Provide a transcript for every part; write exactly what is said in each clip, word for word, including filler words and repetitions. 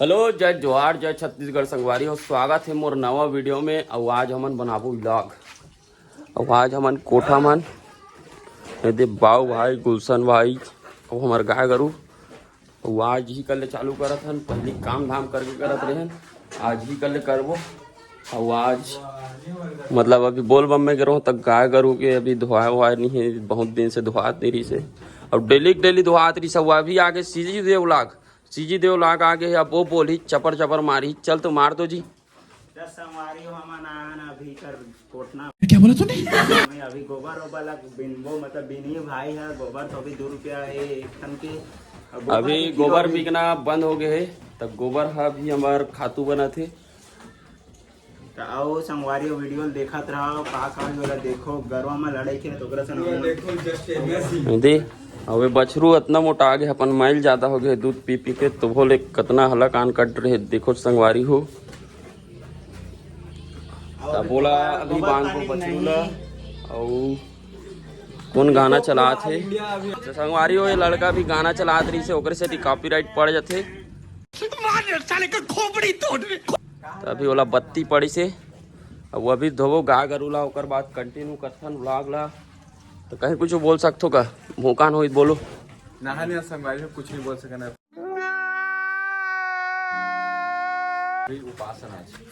Hello, जय जोहार, जय छत्तीसगढ़ संगवारी हो। स्वागत हे मोर नवा वीडियो में। अउ आज हमन बनाबो व्लॉग। अउ आज हमन कोठा मन, ये दे बाऊ भाई, गुलशन भाई, अउ हमर गाय गरू। अउ आज ही कर ले चालू करत हन, पहली काम धाम करके करत रहेन, आज ही कर ले करबो। अउ आज मतलब अभी बोल बम में गे रहूं, त गाय गरू के अभी धोआए वोआए नहीं है, बहुत दिन से धोआत नहीं रही से। अउ डेली डेली धोआत रही से। अउ अभी आगे सीजी देव लाग, सीजी देव लाग आगे है। अब वो बोली चपर चपर मारी, चल तो मार दो जी। दस संगवारी हो, हमन आए हन अभी कर कोटना। क्या बोला तूने? मैं अभी गोबर ओबर ला बिनबो, मतलब बिनही भाई है, गोबर तो अभी दो रुपया है एक ठन के। अब गोबर अभी भी गोबर होगे। बिकना बंद हो गए है, तब गोबर ह भी हमार खातू बनत है। त आओ संगवारी हो, वीडियो ल देखत रहो, का का होई ओला देखो, गरवा म लड़ाई खेले त ओकरा से ना हो। देखो, just एम एस ही। दे, अबे बछरू अतना मोटा आगे, अपन माइल ज्यादा हो गए दूध पी पी के, तो बोले कतना हला कान कट रहे। देखो संगवारी हो, त बोला अभी बांध को बछरू ला। अउ कौन गाना चलात हे? त संगवारी हो, ये लड़का भी गाना चलात रही से, ओकरे से कॉपीराइट पड़ जाथे। मार साले का खोपड़ी तोड़। त अभी ओला बत्ती पड़ी से, अब वो अभी धोबो गाय गरू ला, ओकर बाद कंटिन्यू करथन व्लॉग ला। तो कहीं कुछ बोल सकथो का? भोकान होई बोलो। नहा नहीं, संगवारी हो, कुछ नहीं बोल सकना।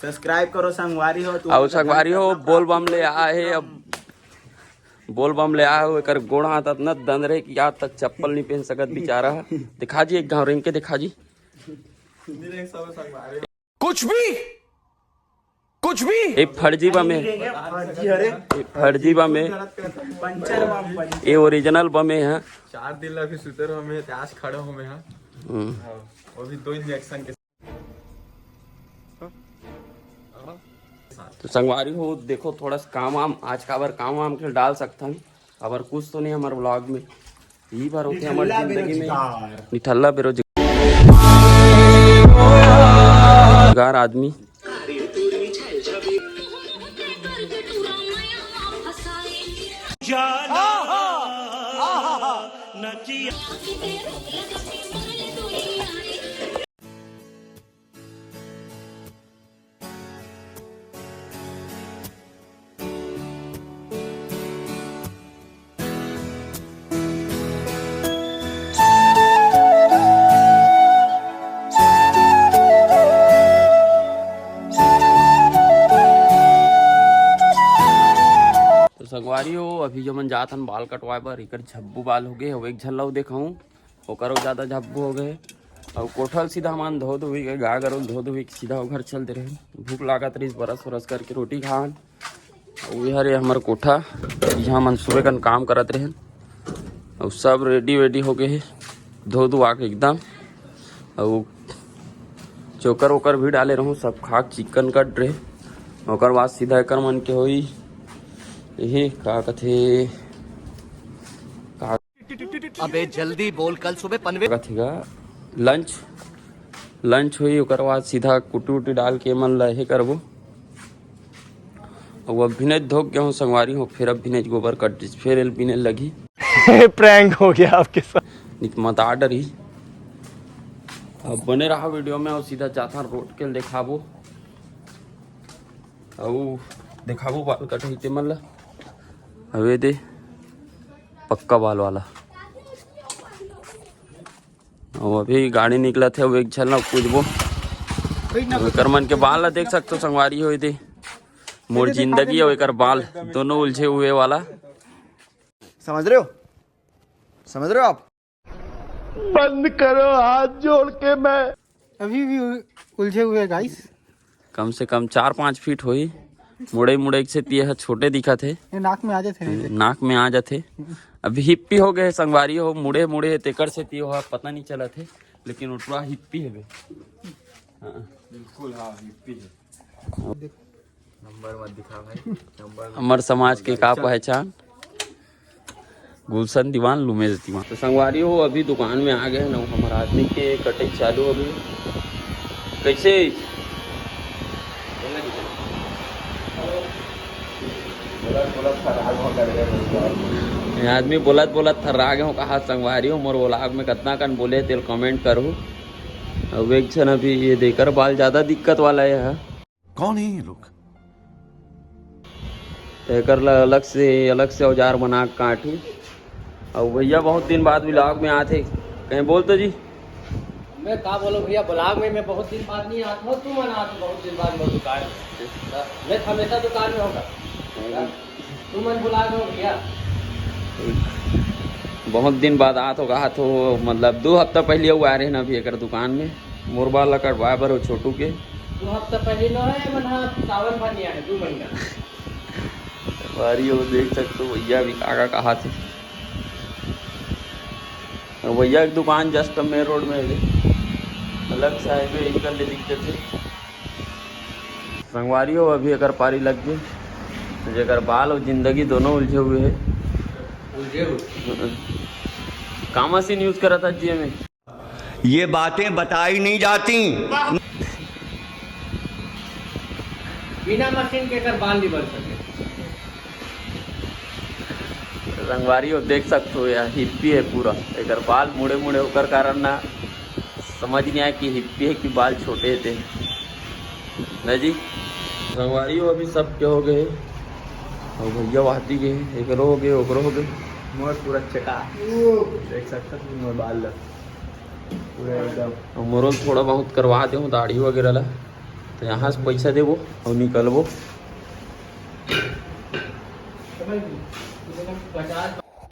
सब्सक्राइब करो संगवारी हो, तू अउ संगवारी हो, बोल बम ले आए हे। अब बोल बम ले आए हो, एकर गोड़ हाथ अतना दंद रहे कि आज तक चप्पल नहीं पहन सकत बेचारा। दिखा जी, एक घाव रेंग के दिखा जी। कुछ भी, कुछ भी। ए फर्जी बम हे। फर्जी, अरे। ए फर्जी बम हे। Puncture bomb, puncture. ए ओरिजिनल बम हे, हाँ। चार दिन ला भी सुते रहो में, आज खड़े हो में, हाँ। हम्म। हाँ, वो भी दो इंजेक्शन के। तो संगवारी हो, देखो थोड़ा सा काम वाम, आज काबर काम वाम के डाल सकथन, काबर कुछ तो नहीं हमारे व्लॉग में। यही बार होते हमारी जिंदगी में। निठल्ला बेरोजगार। बेरोजगार आदमी। तो संगवारी हो, अभी जो मन जात हन बाल कटवाए बर, एकर झब्बू बाल हो गए, अउ एक झन ला देखाऊं, ओकरो ज्यादा झब्बू हो गए। अउ कोठल सीधा हमन धो धोई के, गाय गरू धो धोई के सीधा ओ घर चल दे रहे। भूख लागत रहिस, बरस उरस करके रोटी खान। अउ ये हरे हमर कोठा, यहाँ मन सुबह कन काम करत रहेन। अउ सब रेडी वेडी हो गए हे, धो धुआ के एकदम। अउ चोकर ओकर भी डाले रहूँ, सब खाक चिकन कट रहे। ओकर बाद सीधा एकर मन के होई, यही का कथे, का अबे जल्दी बोल, कल सुबह पनवेल। कथी का लंच, लंच होई, ओकर बाद सीधा कुटी उटी डाल के मन ला हे करबो। अब भिनेच धोक गया हूँ संगवारी हो, फिर अब भिनेच गोबर कट, फिर एल बिने लगी। प्रैंक हो गया आपके साथ। निक मत आ डरी। अब बने रहा वीडियो में, और सीधा जाता रोड के दिखाबो, और दिखाबो बाल कटही ते मन ला। अबे दे पक्का बाल वाला। अउ अभी गाड़ी निकलत हे, अउ एक झन ला पूछबो। अउ एकर मन के बाल ला देख सकथो संगवारी हो, ये दे मोर जिंदगी अउ एकर बाल दोनों उलझे हुए वाला। समझ रहे हो? समझ रहे हो आप? बंद करो, हाथ जोड़ के मैं। अभी भी उ-, उलझे हुए हैं, गाइस। कम से कम चार पाँच फीट होही। मुड़ई मुड़ई से तिये ह छोटे दिखत हे। ये नाक में आ जाथे। नाक में आ जाथे। अभी हिप्पी हो गए संगवारी हो, मुड़े मुड़े तेकर से तिये ह पता नहीं चलत हे, लेकिन ओटवा हिप्पी हे बे। हाँ। बिल्कुल, हाँ, हिप्पी हे। नंबर मत दिखा भाई, नंबर मत हमर समाज के का पहचान? गुलशन दीवान, लुमेश दीवान। तो संगवारी हो, अभी दुकान में आ गए हैं ना, हमारा आदमी के कटाई चालू अभी। कैसे? ये आदमी बोलत बोलत थर्रा गए हो, कहा संगवारी हो, मोर vlog में कतना कन बोले, तेल comment करू। अब एक झन अभी ये देकर बाल ज्यादा दिक्कत वाला हे। कौन है ये लोग? एकर ला अलग से, अलग से औजार बना के काटही। अउ भैया बहुत दिन बाद vlog में आथे, कहीं बोल तो जी। मैं का बोलूं भैया, vlog में मैं बहुत दिन बाद नहीं आता हूँ, तुमन आते बहुत दिन बाद मोर दुकान में। मैं तो हमेशा दुकान में होगा, तुमन बुला दो भैया। बहुत दिन बाद आत हो, कहा तो मतलब दो हफ्ता पहले वो आ रहे ना अभी एकर दुकान में, मोर बाल ला कटवाए बर हो छोटू के। दो हफ्ता पहले नो है, मन हा सावन भर नहीं आए, दो महीना। संगवारी हो, देख सकते हो भैया अभी का का कहा थे। और भैया की दुकान just main road में है, अलग से highway इनकर ले दिखते थे। संगवारी हो, अभी एकर पारी लग गई, जेकर बाल और जिंदगी दोनों उलझे हुए हैं। उलझे हुए। का मशीन use करा था जी में? ये बातें बताई नहीं जाती। बिना मशीन के एकर बाल नहीं बन सके। संगवारी हो, देख सकते हो यार, हिप्पी है पूरा। एकर बाल मुड़े मुड़े होकर कारण ना समझ नहीं आया कि हिप्पी है कि बाल छोटे थे ना जी। संगवारी हो, अभी सबके हो गए, और भैया वाती गए, एकरो हो गए, ओकरो हो गए। मोर पूरा चका, देख सकते हो मोर बाल ला। पूरा एकदम। और मोरो थोड़ा बहुत करवा दे हूँ दाढ़ी वगैरह ला, तो यहाँ से पैसा देबो और निकलबो।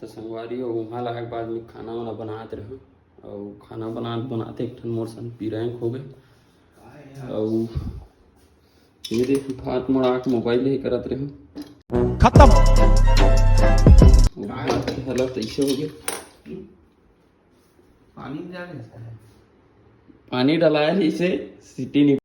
तो संगवारी हो, वहाँ लाग बाद में खाना वाना बनात रहे, और खाना बनात बनात एक ठन मोर संग पिरैंक हो गए, और ये देख हाथ मुड़ा के मोबाइल ही करत रहे। खत्म। हालत ऐसे हो गए। पानी में जा रहे हैं। पानी डलाया ही से सीटी नहीं।